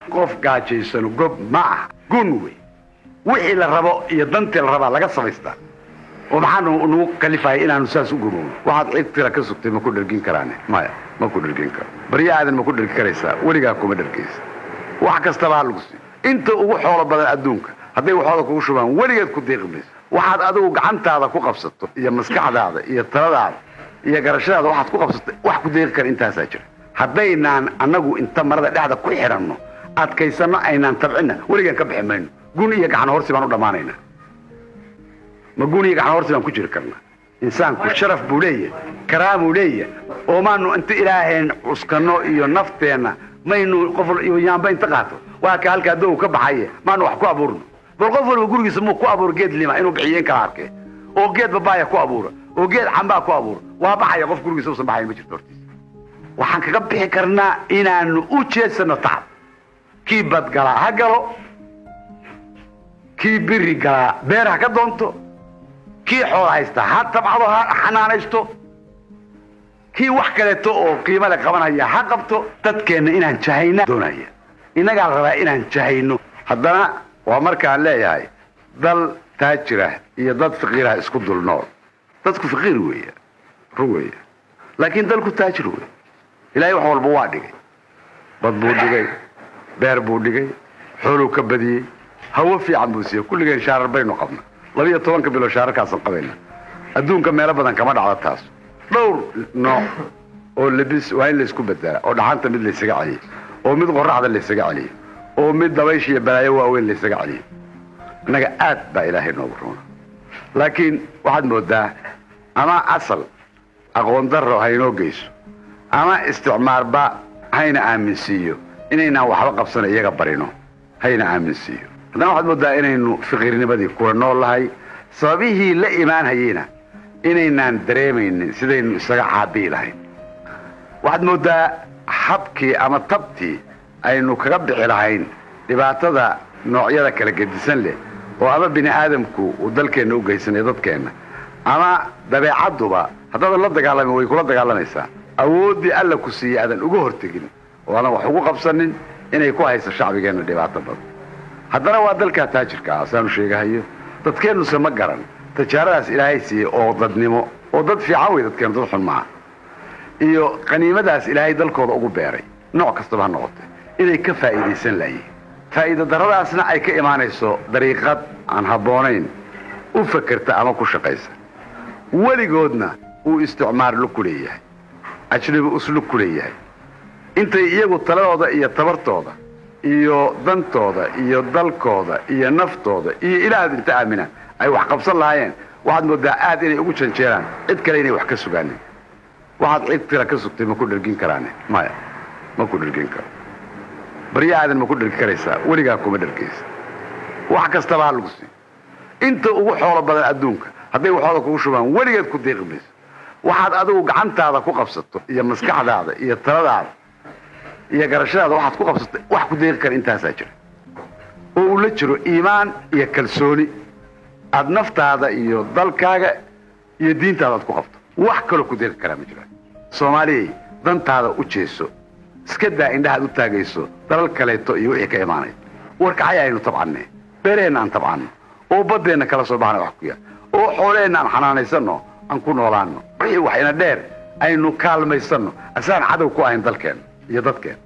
Qof gaajaysano gob ma aha, gun wey. Wixii la rabo iyo dantii la rabaa laga samaystaa. Oo maxaanu nagu kalifaya inaanu saas u gumowno? Waxaad cid tira ka sugtay ma ku dhergin karaane? Maya, ma ku dhergin karo. Baryo aadan ma ku dhergi karaysaa? Weligaa kuma dhergaysa. Wax kastaba ha lagu siiyo. Inta ugu xoolo badan adduunka hadday waxooda kugu shubaan, weligeed ku deeqi mayso. Waxaad adigu gacantaada ku qabsato iyo maskaxdaada iyo taladaada iyo garashadaada waxaad ku qabsato, wax ku deeqi kara intaasaa jira. Haddaynaan annagu inta marada dhexda ku xidhanno adkaysanno, aynaan tabcinna, weligaan ka bixi mayno. Gun iyo gacan horsi baan u dhammaanaynaa. Ma gun iyo gacan horsi baan ku jiri karnaa? Insaanku sharaf buu leeyahay, karaamuu leeyahay. Oo maanu inta Ilaaheen cuskanno iyo nafteenna maynu qof yaamba inta qaato, waa ka halkaa dow ka baxaye, maanu wax ku abuurno? Bal qof walba gurigiisa muu ku abuuro geed lima inuu bixiyo in kala arkee, oo geed babaaya ku abuura, oo geed cambaa ku abuura, waa baxaya. Qof gurigiisa usan baxayn ma jirto hortiisa. Waxaan kaga bixi karnaa inaanu u jeedsano tacab. Kii badgalaa ha galo, kii biri galaa beer ha ka doonto, kii xoola haysta ha tabcado, ha xanaanaysto, kii wax kaleeto oo qiimo le qabanaya ha qabto. Dadkeenna inaan jahayna doonaya, innagaa la rabaa inaan jahayno. Haddana waa markaan leeyahay dal taajirah iyo dad faqiirah isku dul nool. Dadku faqiir weeya, run weeya, laakiin dalku taajir wey. Ilaahay wax walba waa dhigay. Bad buu dhigay, beer buu dhigay, xooluu ka badiyey, hawo fiican buu siiyey. Kulligeen shaarar baynu qabna, 12-ka bilood shaararkaasaan qabayna. Adduunka meelo badan kama dhacdo taas. Dhowr nooc oo lebis waa in laysku bedelaa, oo dhaxanta mid laysaga celiyo, oo mid qoraxda laysaga celiyo, oo mid dabaysha iyo balaayo waaweyn laysaga celiyo. Innaga aad baa Ilaahay noogu roona, laakiin waxaad moodaa ama asal aqoon darro haynoo geyso ama isticmaarba hayna aaminsiiyo inaynaan waxba qabsana, iyaga barino hayna aaminsiiyo. Haddana waxaad moodaa inaynu fiqiirnimadii kula nool lahay, sababihii la imaan hayeyna inaynaan dareemaynin sidaynu isaga caabi'i lahayn. Waxaad mooddaa habkii ama tabtii aynu kaga bixi lahayn dhibaatada noocyada kala gedisan leh oo ama bini aadamku uu dalkeenna u geysanayo dadkeenna, ama dabeecadduba haddaadan la dagaalamin way kula dagaalamaysaa, awooddii Alla ku siiyey aadan uga hortegin oo aadan wax ugu qabsanin, inay ku hayso shacbigeenna dhibaato badan. Haddana waa dalkaa taajirka ah saanu sheegahayo. Dadkeennuse ma garan tijaaradaas Ilaahay siiyey oo dadnimo, oo dad fiican wey dadkeenu, dad xun maaha, iyo qaniimadaas Ilaahay dalkooda ugu beeray nooc kastaba ha noqote inay ka faa'iidaysan laayihin. Faa'iida darradaasna ay ka imaanayso dariiqad aan habboonayn u fakerta ama ku shaqaysa. Weligoodna uu isticmaar lug ku leeyahay, ajnabi uslug ku leeyahay. Intay iyagu taladooda iyo tabartooda iyo dantooda iyo dalkooda iyo naftooda iyo Ilaahooda inta aaminaan ay wax qabsan lahaayeen, waxaad moodaa aad inay ugu janjeeraan cid kale inay wax ka sugaanin. Waxaad cid kale ka sugtay ma ku dhergin karaane? Maya, ma ku dhergin karo. Baryo aadan ma ku dhergi karaysaa? Weligaa kuma dhergaysa. Wax kastaba ha lagu siiyo. Inta ugu xoolo badan adduunka hadday waxooda kugu shubaan, weligeed ku deeqi mayso. Waxaad adigu gacantaada ku qabsato iyo maskaxdaada iyo taladaada iyo garashadaada waxaad ku qabsato, wax ku deeqi kara intaasaa jira, oo uu la jiro iimaan iyo kalsooni aad naftaada iyo dalkaaga iyo diintaada aad ku qabto. Wax kaloo ku deeqi karaa ma jiraan. Soomaaliyay, dantaada u jeeso. Iska daa indhahaad u taagayso dalal kaleeto iyo wixii ka imaanaya. Warkacay aynu tabcanne, beeraheenna aan tabcanno, oo baddeenna kala soo baxna wax ku yaal, oo xoolaheenna aan xanaanaysanno, aan ku noolaanno. Wixii wax ina dheer aynu kaalmaysanno, asaan cadow ku ahayn dalkeenna iyo dadkeenna.